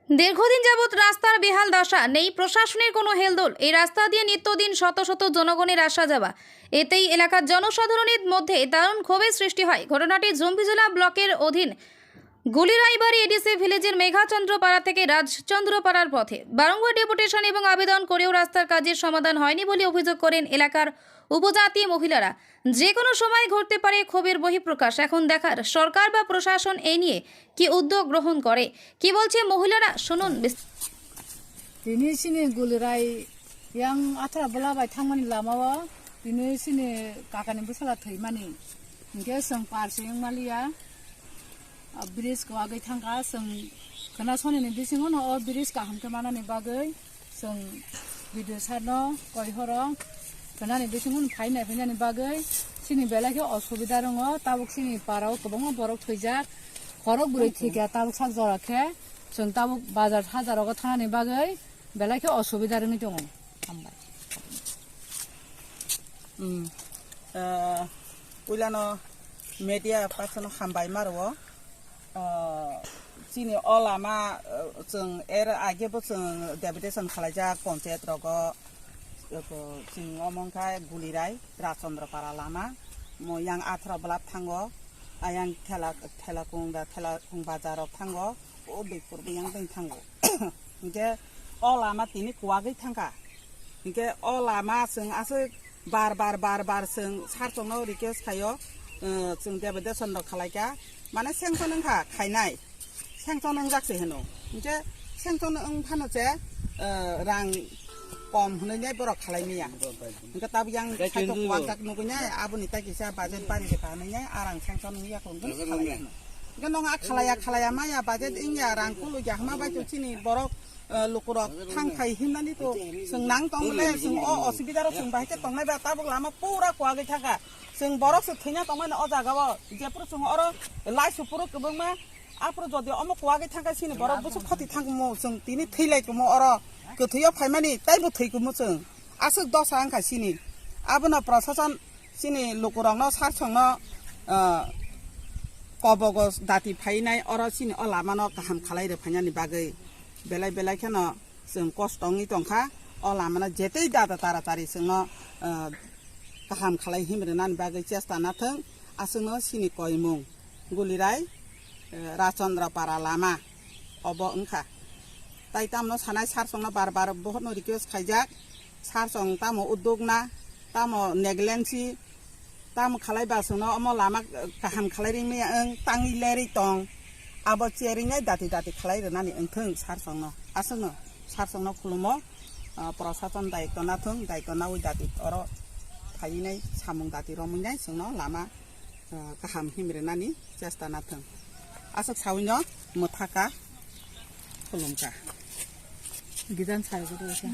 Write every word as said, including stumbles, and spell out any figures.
দীর্ঘদিন যাবৎ রাস্তার বেহাল দশা, নেই প্রশাসনের কোনো হেলদোল। এই রাস্তা দিয়ে নিত্যদিন শত শত জনগণের আসা যাওয়া, এতেই এলাকার জনসাধারণের মধ্যে দারুণ ক্ষোভের সৃষ্টি হয়। ঘটনাটি জম্বিজলা ব্লকের অধীন গুলিরাইবাড়ি এডিসি ভিলেজের মেঘাচন্দ্রপাড়া থেকে রাজচন্দ্রপাড়ার পথে। বারংবার ডেপুটেশন এবং আবেদন করেও রাস্তার কাজের সমাধান হয়নি বলে অভিযোগ করেন এলাকার উপজাতি মহিলারা। যে কোনো সময় ঘটতে পারে ক্ষোভের বহিঃপ্রকাশ। এখন দেখার সরকার বা প্রশাসন এই নিয়ে কি উদ্যোগ গ্রহণ করে, কি বলছে মহিলারা, শুনুন বিস্তারিত। Tini sini gulirai yang athra bwla bai thangmani lama o tini sini kakani bwsala thwimani. Hinkhe chwng par se wng maliya. O bridge kwagwi thangkha, chwng khwna sonini bisingo no o bridge kaham khe manani bagwi chwng video sarno koi horo khwnani bisingo no phainai phainani bagwi chini belai khe osubida rongo. Tabuk chini para o kwbangma borok thwijak, khorok bwrwi thwikha tabuk sak jora khe. Chwng tabuk bazar hajar rogo thangnani bagwi belai khe osubida wngwi tongo. Hambai. Hmm. Ah, puilano media person hambai maro. Ah, chini o lama, ah, chwng er age bo chwng deputation khalaijak panchayat rogo, eko chwng omo wngkha Gulirai Rajchandra Para lama, mo yang athra blap thango, ayang thela, thela kung da thela kung bazar rok thango, o Dikpur bo yang thango. Hinkhe o lama tini kuwagwi thangkha. Hinkhe o lama chwng aswk bar bar bar bar chwng sar chwngno request khaio, eh, chwng deputation rok khalaikha. Mane sanction wngkha khainai. Sanction wngjak se hino. Hinkhe sanction wng phano se, eh, rang kom hwnwi nai borok khalai maya. Hinkhe tabuk yang saito kuwak jak nugui nai, aboni tai kisa budget bari rikha hwnwi nai, arang sanction wngya khe wngwi khalai hino. Hinkhe nong a khalaiya khalaiya maya budget wngya rang kulu ya hwnma bai to chini borok, eh, lukurok thang khai himnani to chwng nang tong le chwng o osubida rok chwng bahai khe tongnai ba tabuk lama pura kuwagwi thangkha. Chwng borok se thwina tongmani o jaga o jephuru chwng oro lai supuru kwbangma. Aphuru jodi omo kuwagwi thangkha chini borok bwswk khoti thangkumu chwng tini thwi lai kumu oro kwthwio phaimani taibo thwi kumu chwng aswk dosa wngkha chini. Abono prosason chini lukurokno sar songno, ah, kobogo dati phainai oro chini o lamano kaham khalai rwphainani bagwi belai belai kheno chwng kosto wngwi tongkha. O lamano jetei dada taratari chwngno, ah, kaham khalai himrwnani bagwi chesta nathwng aswkno chini koimung. Gulirai, eh, Rajchandra Para lama obo wngkha. Tai tamno sanai sar songno bar bar bohorno request khaijak, sar song tamo uduk na, tamo negligence, tamo khalai ba songno omo lama, eh, kaham khalai ringmaya wng tangwi lerwi tong, abo cherwinai dati dati khalai rwnani wngthwng sar songno. Aswkno sar songno khulumo, ah, prosason daitw nathwng, daitw nawi dati oro phainai samung dati romwinai songno lama ah, kaham himrwnani chesta nathwng. Aswk sawino mwthaka khulumkha. Gidan sarigwdwkha.